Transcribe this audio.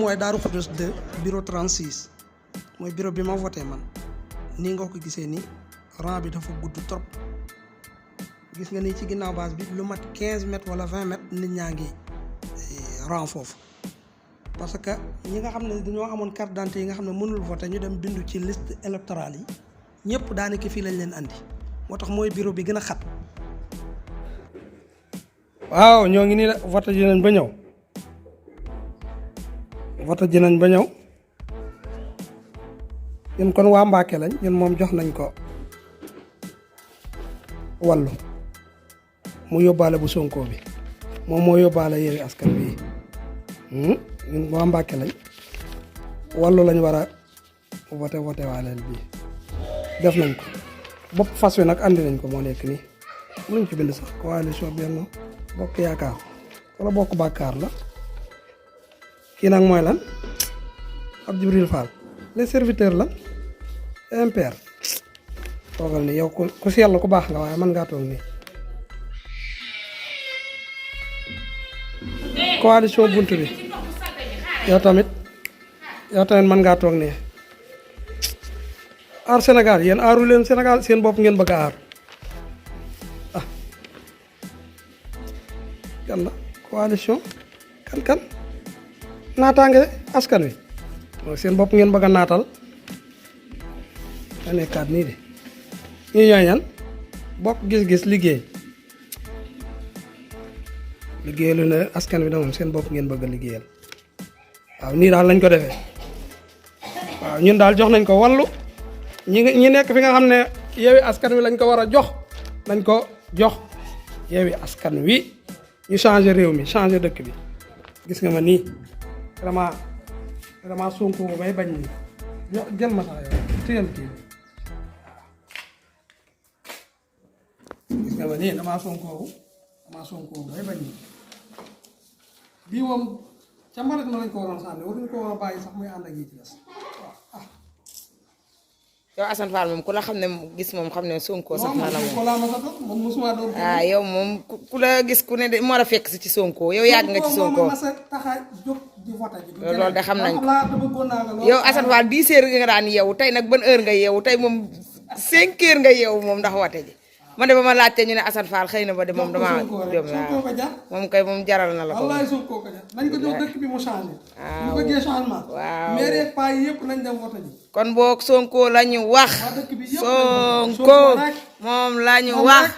mooy Darou Khoudoss 2 bureau 36 mooy bureau bi ma voté man nii nga ko gisee nii rang bi dafa gudd trop gis nga nii ci ginnaaw base bi lu mat 15 mètres wala 20 mètres nit ñaa ngi rang foofu parce que ñi nga xam ne dañoo amoon carte d'identité yi nga xam ne mënul voté ñu dem bindu ci liste électorale yi ñëpp daanaka fii lañ leen andi moo tax mooy bureau bi gën a xat. waaw ñoo ngi nii de voté ji nañ ba ñëw ñun kon waa Mbacke lañ ñun moom jox nañ ko wàllu mu yóbbaale bu Sonko bi moom moo yóbbaale Yewwi Askan Wi ñun waa Mbacke lañ wàllu lañ war a voté waaleel bii def nañ ko bopp fas wi nag andi nañ ko moo nekk nii luñ ci bind sax coalition Benno Bokk Yaakaar wala Bokk Bàkkaar la kii nag mooy lan ab Jibril Fall les serviteurs la impair toogal ni yow ku si yàlla ku baax nga waaye mën ngaa toog nii coalition bunt bi yow tamit mën ngaa toog nii aar Sénégal yéen aaru leen Sénégal seen bopp ngeen bëgg a aar ah kan la coalition kan naataange askan wi mooy seen bopp ngeen bëgg a naatal da nekkaat nii de ñii ñooy ñan bokk gis-gis liggéey lu ne askan wi da moom seen bopp ngeen bëgg a liggéeyal waaw nii daal lañ ko defee waaw ñun daal jox nañ ko wàllu ñi nekk fi nga xam ne Yewwi Askan Wi lañ ko war a jox lañ ko jox Yewwi Askan Wi ñu changé réew mi changé dëkk bi gis nga ma nii vraiment Sonko ko bay bañ nii jël ma sax yow téyel kii gis nga ma nii damaa Sonko bay bañ nii bii moom ca mbalit ma lañ ko waroon sànni waruñu ko war a bàyyi sax muy ànd ak yi ci des yow Assane Fall moom ku la xam ne gis moom xam ne Sonko sax na la moom yow moom ku la gis ku ne de moo la fekk si ci Sonko yow yàgg nga ci Sonko loolu de xam nañ ko yow Assane Fall 10 heures nga daan yeewu tey nag ban heure nga yeewu tey moom 5 heures nga yeewu moom ndax wate ji ma de ba ma laajte ñu ne Assane Fall xëy na ba de moom damaa dem waaw moom kay moom jaral na la ko wallaay Sonko ko nañ ko jox dëkk bi mu changé bu bëggee changement waaw maire ak paa yëpp nañ dem vote ji kon boog Sonko la ñu wax Sonko moom la ñu wax